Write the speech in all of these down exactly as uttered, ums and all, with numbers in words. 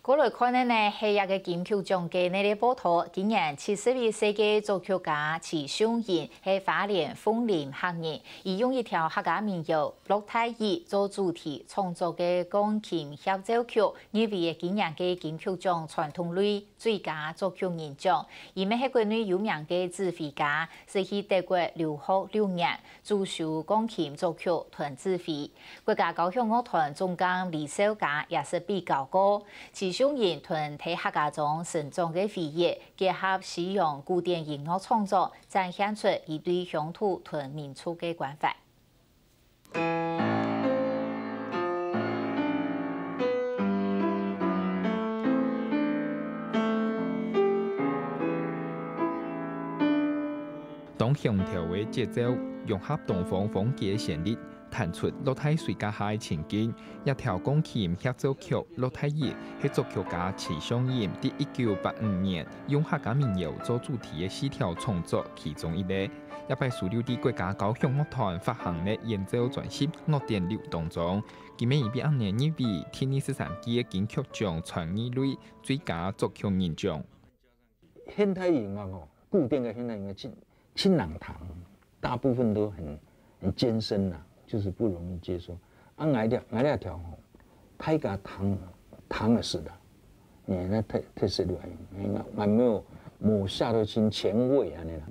過來看个呢係這个金曲獎个系列報導。今年七十一歲个作曲家徐雄仁係花蓮鳳林客人，佢用一條客家民謠《落大雨》做主題創作个鋼琴協奏曲，入圍了今年个金曲獎傳統類最佳作曲人獎。佢乜係國內有名个指揮家，先去德國留學六年， 主修鋼琴作曲、彈指揮。國家交響樂團總監李紹嘉也係被邀過。徐雄仁同在客家庄成長个回憶，結合西洋古典音樂創作，展現出佢對鄉土同民族个關懷。 當鄉土个節奏，融合東方風格个旋律，彈出落大水加下个情景。這條鋼琴協奏曲《落大雨》係作曲家徐雄仁在一九八五年用客家民謠做主題个四條創作其中一個。這擺收錄在國家交響樂團發行个演奏專輯《樂典錄》當中。佢乜在八五年入圍第二十三屆个金曲獎傳藝類最佳作曲人獎。 現代音樂吼，古典个現代音樂盡，盡難彈，大部分都很，很艱深啦，就是不容易接受。啊，𠊎這，𠊎這條吼，大家彈，彈得識的，欸，那特，特色就恁樣，欸，還，還沒有，無寫到盡前衛恁樣啦。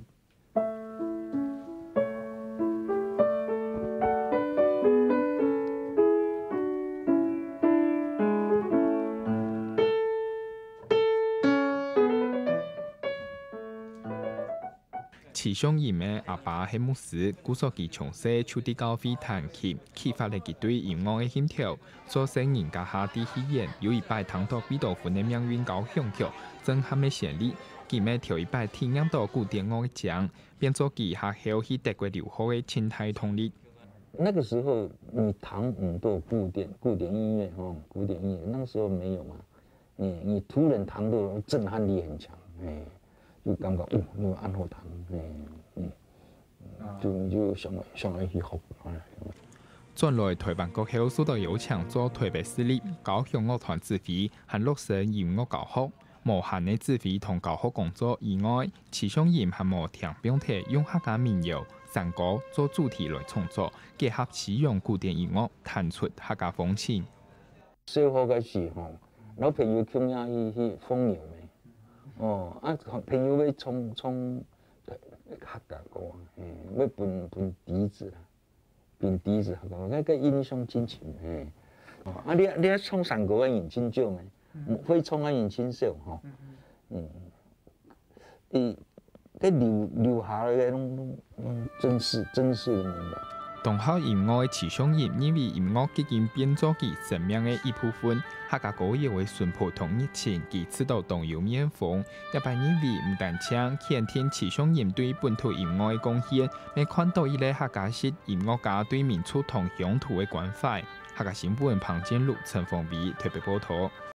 徐雄仁个阿爸係牧師，故所佢從細就在教會彈琴，啟發了佢對音樂个興趣。做細人該下在戲院，有一擺聽到貝多芬个命運交響曲，震撼个旋律，佢乜頭一擺體驗到古典樂个靚，變做佢下後去德國留學个盡大動力。那個時候你彈很多古典，古典音樂吼，古典音樂那個時候沒有嘛。 你，你突然彈到震撼力很強，欸，就感覺，哦，你有恁好彈，欸，嗯，就，你就想，想要去學，欸。轉來台灣過後，受到邀請做台北市立交響樂團指揮，還落實音樂教學。無閒个指揮同教學工作以外，徐雄仁還無停放忒用客家民謠、山歌做主題來創作，結合西洋古典音樂，彈出客家風情。 小學个時吼，摎朋友共下去，去放牛咩。哦，啊，朋友會唱，唱客家歌啊，嘿，會分，分笛子啦，分笛子客家歌，該个印象真深，嘿。哦，啊，你，你愛唱山歌个人真少咩，會唱个人真少吼。嗯。 嗯，該留，留下來个攏，攏，攏真實，真實个物件。當好音樂个徐雄仁認為音樂已經變做佢生命个一部分，客家歌謠个淳樸同熱情，佢試著當有面風。這擺認為毋單淨肯定徐雄仁對本土音樂个貢獻，乜看著一個客家式音樂家對民族同鄉土个關懷。客家新聞彭建祿、陳鳳薇特別報導。